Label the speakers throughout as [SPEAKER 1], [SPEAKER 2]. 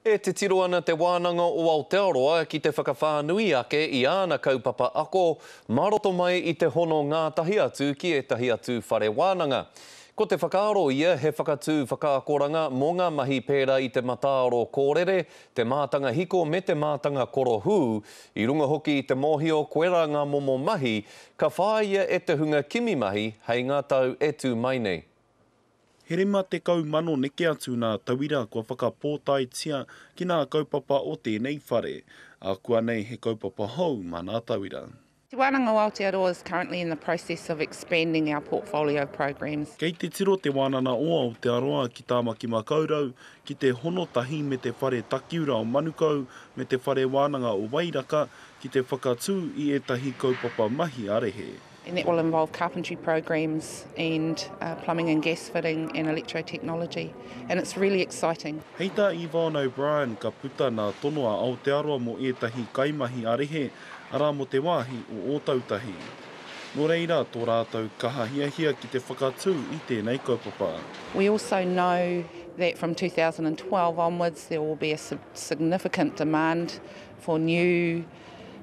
[SPEAKER 1] E titiro ana Te Wānanga o Aotearoa ki te whakawhānui ake i āna kaupapa ako mā roto mai i te hono ngātahi atu ki ētahi atu whare wānanga. Ko te whakaaro ia he whakatū whakaakoranga mō ngā mahi pērā i te mataaro kōrere, te mātanga hiko me te mātanga korohū, i runga hoki i te mōhio koirā ngā momo mahi ka whāia e te hunga kimi mahi hei ngā tau e tū mai nei.
[SPEAKER 2] He 50,000 neke atu nā tauira kua whakapōtaetia ki nā kaupapa o tēnei whare. Ākuanei he kaupapa hou mā nā tauira.
[SPEAKER 3] Te Wānanga o Aotearoa is currently in the process of expanding our portfolio of programmes.
[SPEAKER 2] Kei te tiro Te Wānana o Aotearoa ki Tāmaki Makaurau ki te hono tahi me te Whare Takiura o Manukau me te Whare Wānanga o Wairaka ki te whakatū i ētahi kaupapa mahi ā-rehe.
[SPEAKER 3] And that will involve carpentry programmes and plumbing and gas fitting and electrotechnology and it's really exciting.
[SPEAKER 2] Hei tā Yvonne O'Brien ka puta nā tono a Aotearoa mō ētahi kaimahi ā-rehe, arā mō te wāhi o Ōtautahi. Nō reira tō rātou kaha hiahia ki te whakatū i tēnei kaupapa.
[SPEAKER 3] We also know that from 2012 onwards there will be a significant demand for new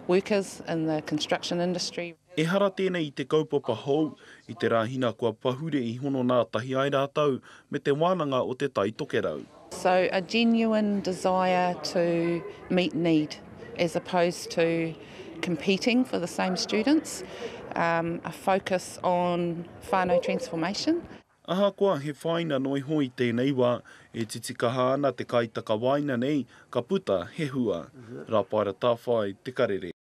[SPEAKER 3] workers in the construction industry.
[SPEAKER 2] Ehara tēnei i te kaupapa hou, i te Rāhina kua pahure i hono nātahi ai rātou me te Wānanga o Te Tai Tokerau.
[SPEAKER 3] So a genuine desire to meet need as opposed to competing for the same students, a focus on whānau transformation.
[SPEAKER 2] Ahakoa he whāina noa iho i tēnei wā, e titikaha ana te kaitakawaina nei ka puta he hua. Rapaera Tawhai, Te Karere.